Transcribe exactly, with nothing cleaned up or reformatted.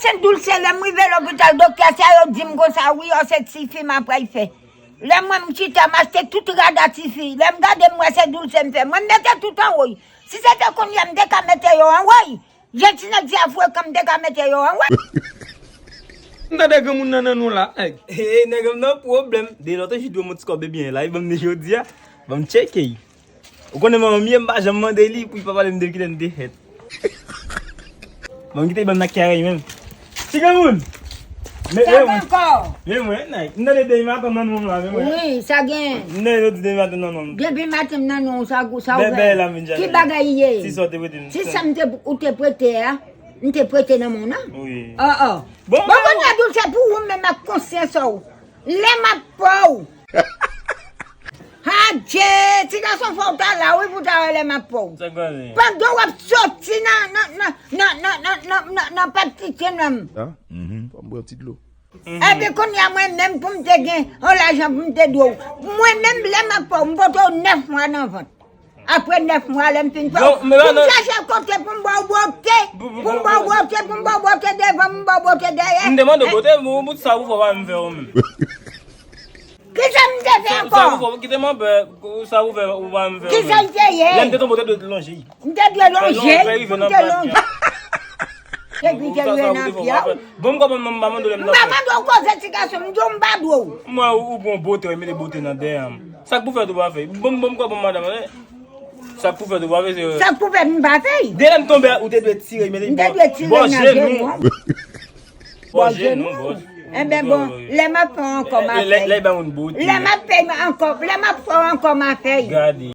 Sent Doulse, lè m rive lopital, doktè sa yo di m konsa, wi, o, se tifi m ap pral fè. Lè mwen m chita, m achte tout rad a tifi. Lè m gade, m wè se Doulse m fè. Mwen m mete tout anwo. Si se te kounye a, m te ka mete yo anwo. Jan ti nèg sa frekan, m te ka mete yo anwo. M tande granmoun nan nan nou la, nèg. Hey, nèg, m nan pwoblèm. De lòt jou, dwe mwen ti kòb byen la, e ban m ni jodi a. Ban m tcheke. Ou konnen manman m ye, m pa janm mande li pou li pa pale m de kilè n te fèt. Bon, kite ban m nan kare menm. Ti granmoun! Men, sa men mwen, ankò? Men mwen, nèg. M tande depi maten nan non la, men mwen. Wi, sa gen. M tande yo di depi maten nan non. Depi maten nan non, sa, sa ou fè? Bèbè la, men dja. Ki bagay ye? Si sa w te prete m. Si sa m te, ou te prete a, m te prete nan men w nan. Wi. Oh, oh. Bon, bon, kounye a, Doulse, pou ou menm ak konsyans ou. Lè m ap fè w. Adje, ti gason, fò w ta la, wi, pou w ta wè lè m ap fè w. Pandan w ap soti nan, nan, nan, nan, nan, nan, nan, nan, nan pap titye nan m. Ah, mhm. Fò m pran ti dlo. Epi kounye a, mwen menm, pou m te gen yon lajan pou m te dwe w. Mwen menm, lè m ap fè w, m pote w nèf mwa nan vant. Apre nèf mwa, lè m fin fè w, pou m chache kote pou m ba w bote, pou m ba w bote, pou m ba w bote devan, pou m ba w bote dèyè. M te mande w bote, pou, pou sa ou fè w pa menm fè ou menm. Kisa m te fè ankò? Sa ou fè, kite m anpè, sa ou fè ou pa menm fè ou menm. Kisa l te ye? Lè m te tonbe, ou te dwe lonje. M te dwe lonje, m te lonje. Epi te rive nan pye w. Bon, m konprann, m pa mande w lè m nan fè. M pa mande w koze, ti gason, m di w m pa dwe w. Mwen, ou, ou pran bote, ou mete bote nan dèyè m. Sa k pou fèt ou pa fè? Bon, bon, m konprann, madanm, eh. Sa k pou fèt ou pa fè, se... Sa k pou fèt m pa fè? De lè m tonbe, ou te dwe tire, mete bò jenou. M te dwe tire nan jenou. Bò jenou, bò jenou. Enben bon, lè m ap fè w ankò, m a fè. Lè, lè, lè ba moun bote. Lè m ap fè w ankò, lè m ap fè w ankò, m a fè. Gade.